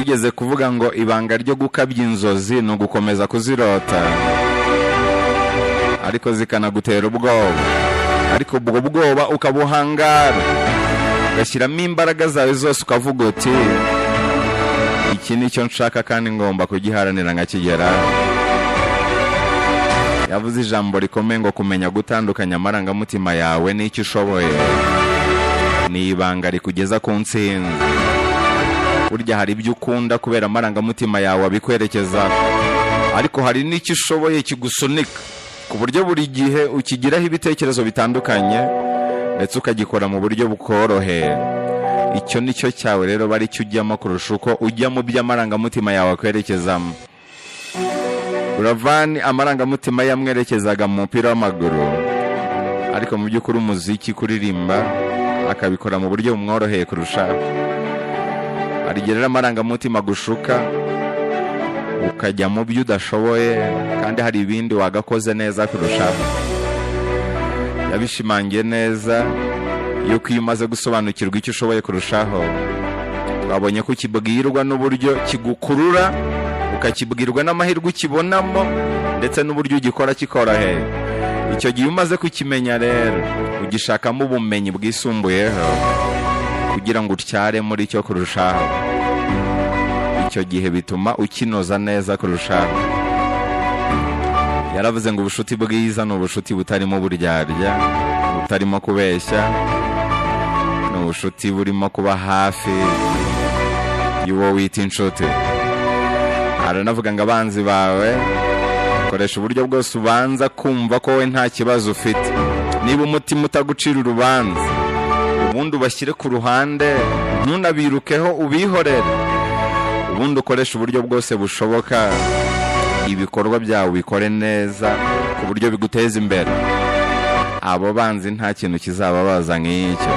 Yigeze kuvuga ngo ibanga ryo gukabya inzozi ni ugukomeza kuzirota, ariko zikanagutera ubwoba, ariko ubwo bwoba ukabuhangara, ugashyiramo imbaraga zawe zose, ukavuga uti iki ni cyo nshaka kandi ngomba kugiharanira nkakigera. Yavuze ijambo rikomeye ngo kumenya gutandukanya amarangamutima yawe n'icyo ushoboye ni ibanga rikugeza ku ntsinzi. Burya hari ibyo ukunda kubera amarangamutima yawe abikwerekeza, ariko hari n'icyo ushoboye kigusunika ku buryo buri gihe ukigiraho ibitekerezo bitandukanye, ndetse ukagikora mu buryo bukoroheye. Icyo ni cyo cyawe rero, bari cyo ujyamo kurusha uko ujya mu by'amarangamutima yawe akwerekezamo. Buravan amarangamutima yamwerekezaga mu mupira w'amaguru, ariko mu by'ukuri umuziki, kuririmba, akabikora mu buryo bumworoheye kurushaho. Hari igihe rero amarangamutima gushuka ukajya mu byo udashoboye, kandi hari ibindi wagakoze neza kurushaho. Yabishimangiye neza yuko iyo umaze gusobanukirwa icyo ushoboye kurushaho, twabonye ko ukibwirwa n'uburyo kigukurura, ukakibwirwa n'amahirwe ukibonamo, ndetse n'uburyo ugikora kikoroheye. Icyo gihe umaze kukimenya rero, ugishakamo ubumenyi bwisumbuyeho kugira ngo utyare muri cyo kurushaho. Icyo gihe bituma ukinoza neza kurushaho. Yaravuze ngo ubushuti bwiza ni ubushuti butarimo uburyarya, butarimo kubeshya, ni ubushuti burimo kuba hafi y'uwo wita inshuti. Aranavuga ngo abanzi bawe, koresha uburyo bwose ubanza kumva ko we nta kibazo ufite. Niba umutima utagucira urubanza, ubundi ubashyire ku ruhande, ntunabirukeho, ubihorere. Ubundi ukoreshe uburyo bwose bushoboka, ibikorwa byawe ubikore neza ku buryo biguteza imbere. Abo banzi nta kintu kizababaza nk'icyo.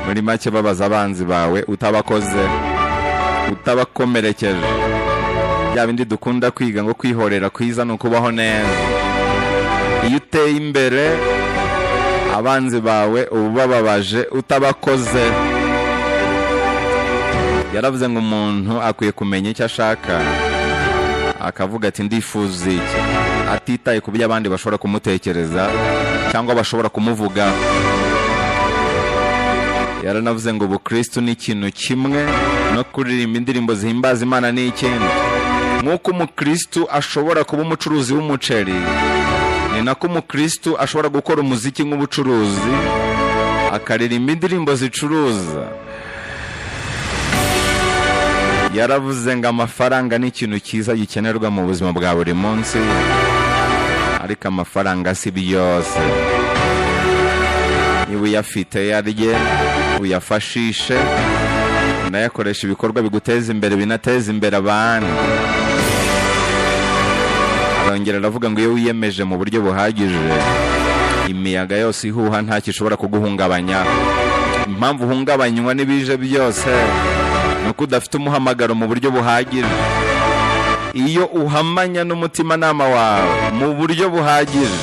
Muri make, babaza abanzi bawe utabakoze, utabakomerekeje. Bya bindi dukunda kwiga ngo kwihorera kwiza ni ukubaho neza. Iyo uteye imbere, abanzi bawe uba ubababaje utabakoze. Yaravuze ngo umuntu akwiye kumenya icyo ashaka, akavuga ati ndifuza iki, atitaye ku byo abandi bashobora kumutekereza cyangwa bashobora kumuvuga. Yaranavuze ngo ubukristu ni ikintu kimwe, no kuririmba indirimbo zihimbaza Imana ni ikindi. Nk'uko umukristu ashobora kuba umucuruzi w'umuceri, ni nako umukristu ashobora gukora umuziki nk'ubucuruzi, akaririmba indirimbo zicuruza. Yaravuze ngo amafaranga ni ikintu cyiza gikenerwa mu buzima bwa buri munsi, ariko amafaranga si byose. Niba uyafite, yarye, uyafashishe, unayakoresha ibikorwa biguteza imbere, binateza imbere abandi. Arongera aravuga ngo iyo wiyemeje mu buryo buhagije, imiyaga yose ihuha ntacyo ishobora kuguhungabanya. Impamvu uhungabanywa n'ibije byose ni uko udafite umuhamagaro mu buryo buhagije. Iyo uhamanya n'umutimanama wawe mu buryo buhagije,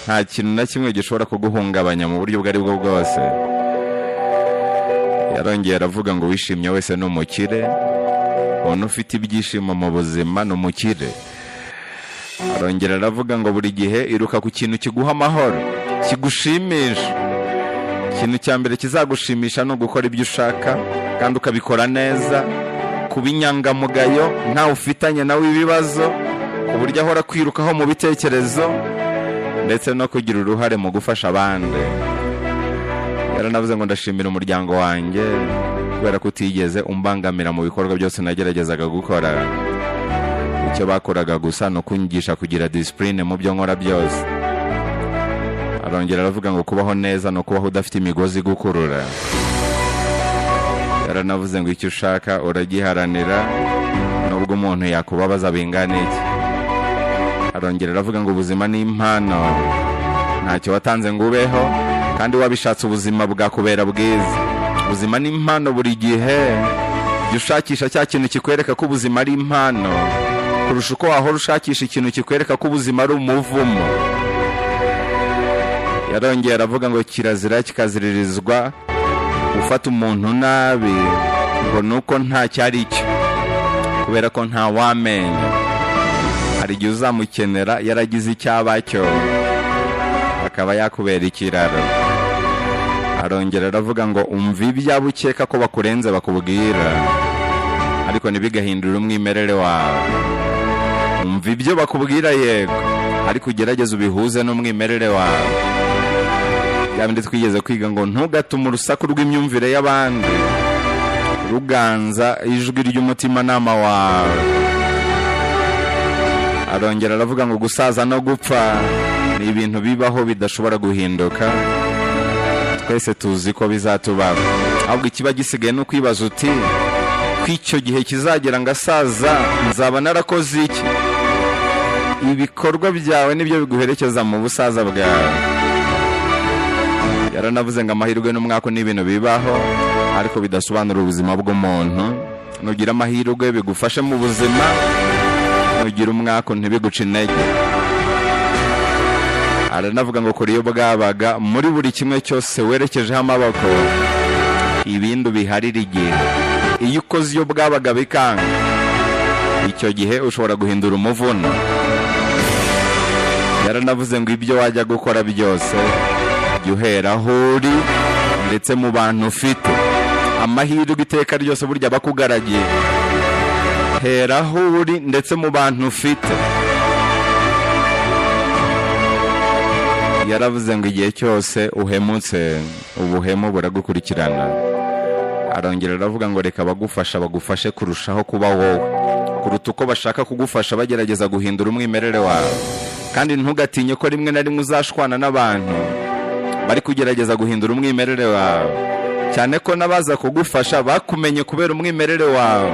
nta kintu na kimwe gishobora kuguhungabanya mu buryo ubwo ari bwo bwose. Yarongeye aravuga ngo wishimye wese ni umukire, umuntu ufite ibyishimo mu buzima ni umukire. Arongera aravuga ngo buri gihe iruka ku kintu kiguha amahoro, kigushimisha. Ikintu cya mbere kizagushimisha ni ugukora ibyo ushaka kandi ukabikora neza, kuba inyangamugayo, ntawe ufitanye nawe ibibazo ku buryo ahora kwirukaho mu bitekerezo, ndetse no kugira uruhare mu gufasha abandi. Yaranavuze ngo ndashimira umuryango wanjye kubera ko utigeze umbangamira mu bikorwa byose nageragezaga gukora. Icyo bakoraga gusa ni ukunyigisha kugira disipurine mu byo nkora byose. Arongera aravuga ngo kubaho neza ni ukubaho udafite imigozi igukurura. Yaranavuze ngo icyo ushaka uragiharanira nubwo umuntu yakubabaza bingana iki. Arongera aravuga ngo ubuzima ni impano, ntacyo watanze ngo ubeho, kandi wabishatse ubuzima bwakubera bwiza. Ubuzima ni impano. Buri gihe jya ushakisha cya kintu kikwereka ko ubuzima ari impano, kurusha uko wahora ushakisha ikintu kikwereka ko ubuzima ari umuvumo. Yarongera aravuga ngo kirazira kikaziririzwa gufata umuntu nabi Ngo nuko nta cyari cyo, kubera ko nta wamenya. Hari igihe uzamukenera yaragize icyaba cyo, akaba yakubera ikiraro. Arongera aravuga ngo umva ibyabo ukeka ko bakurenze bakubwira, ariko ntibigahindure umwimerere wawe. Umva ibyo bakubwira yego, ariko ugerageze ubihuze n'umwimerere wawe. Bya bindi twigeze kwiga ngo ntugatume urusaku rw'imyumvire y'abandi ruganza ijwi ry'umutimanama wawe. Arongera aravuga ngo gusaza no gupfa ni ibintu bibaho bidashobora guhinduka, twese tuzi ko bizatubaho. Ahubwo ikiba gisigaye ni ukwibaza uti ko icyo gihe kizagera ngasaza nzaba narakoze iki? Ibikorwa byawe nibyo biguherekeza mu busaza bwawe. Yaranavuze ngo amahirwe n'umwaka ni ibintu bibaho, ariko bidasobanura ubuzima bw'umuntu. Nugira amahirwe bigufashe mu buzima, nugira umwaka ntibiguce intege. Aranavuga ngo kuri iyo bwabaga muri buri kimwe cyose werekejeho amaboko, ibindi ubiharira igihe. Iyo ukoze iyo bwabaga bikanga, icyo gihe ushobora guhindura umuvuno. Yaranavuze ngo ibyo wajya gukora byose jya uhera aho uri ndetse mu bantu ufite. Amahirwe iteka ryose burya bakugaragiye. Hera aho uri ndetse mu bantu ufite. Yaravuze ngo igihe cyose uhemutse, ubuhemu buragukurikirana. Arongera aravuga ngo reka abagufasha bagufashe kurushaho kuba wowe, kuruta uko bashaka kugufasha bagerageza guhindura umwimerere wawe. Kandi ntugatinye ko rimwe na rimwe uzashwana n'abantu bari kugerageza guhindura umwimerere wawe, cyane ko n'abaza kugufasha bakumenye kubera umwimerere wawe,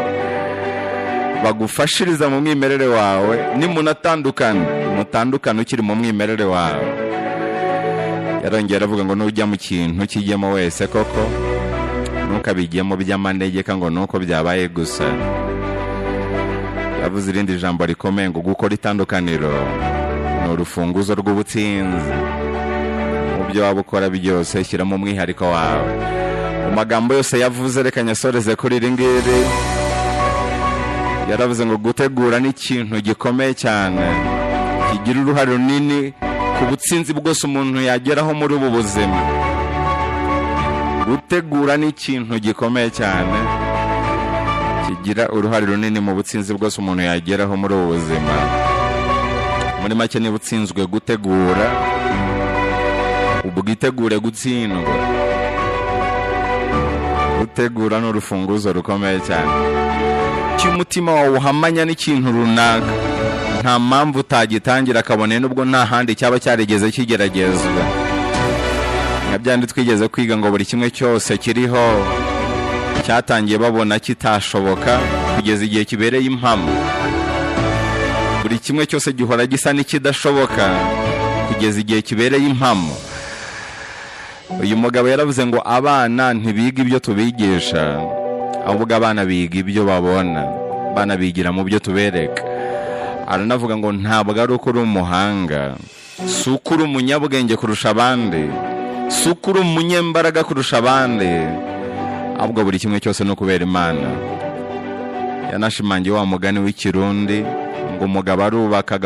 bagufashiriza mu mwimerere wawe. Nimunatandukana, mutandukane ukiri mu mwimerere wawe. Yarongera aravuga ngo nujya mu kintu kijyemo wese koko, ntukabijyemo by'amanegeka ngo nuko byabaye gusa. Yavuze irindi jambo rikomeye ngo gukora itandukaniro ni urufunguzo rw'ubutsinzi. Mu byo waba ukora byose shyiramo umwihariko wawe. Mu magambo yose yavuze reka nyasoreze kuri iri ngiri. Yaravuze ngo gutegura ni ikintu gikomeye cyane, kigira uruhare runini ku butsinzi bwose umuntu yageraho muri ubu buzima. Gutegura ni ikintu gikomeye cyane, kigira uruhare runini mu butsinzi bwose umuntu yageraho muri ubu buzima. Muri make niba utsinzwe gutegura, ubwitegure gutsindwa. Gutegura ni urufunguzo rukomeye cyane. Icyo umutima wawe uhamanya n'ikintu runaka, nta mpamvu utagitangira kabone nubwo nta handi cyaba cyarigeze kigeragezwa. Nka byandi twigeze kwiga ngo buri kimwe cyose kiriho cyatangiye babona kitashoboka kugeza igihe kibereye impamo. Buri kimwe cyose gihora gisa n'ikidashoboka kugeza igihe kibereye impamo. Uyu mugabo yaravuze ngo abana ntibiga ibyo tubigisha, ahubwo abana biga ibyo babona. Abana bigira mu byo tubereka. Aranavuga ngo ntabwo ari uko uri umuhanga, si uko uri umunyabwenge kurusha abandi, si uko uri umunyembaraga kurusha abandi, ahubwo buri kimwe cyose ni ukubera Imana. Yanashimangiye wa mugani w'ikirundi ngo umugabo arubaka.